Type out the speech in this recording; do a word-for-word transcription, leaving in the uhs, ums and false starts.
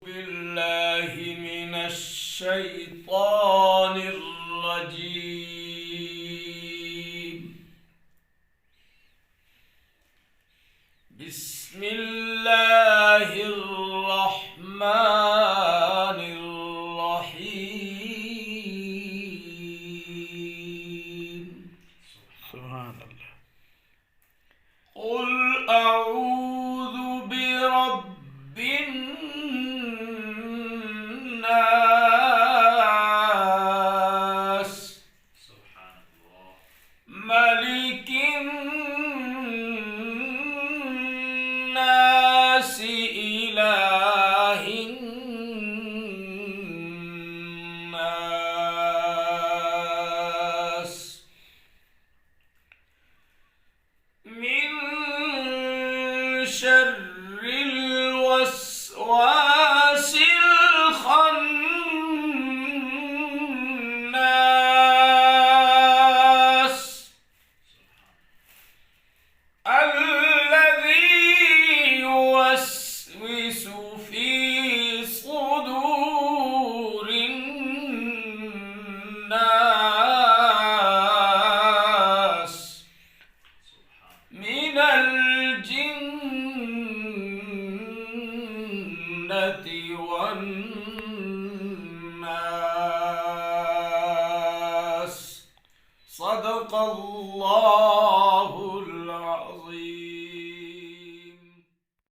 بالله من الشيطان الرجيم. بسم الله الرحمن الرحيم. سبحان الله. قل أعوذ برب الناس. ملك الناس، إله الناس، من شر الوسواس الخناس، الذي يوسوس في صدور الناس، من الجنة والناس. صدق الله.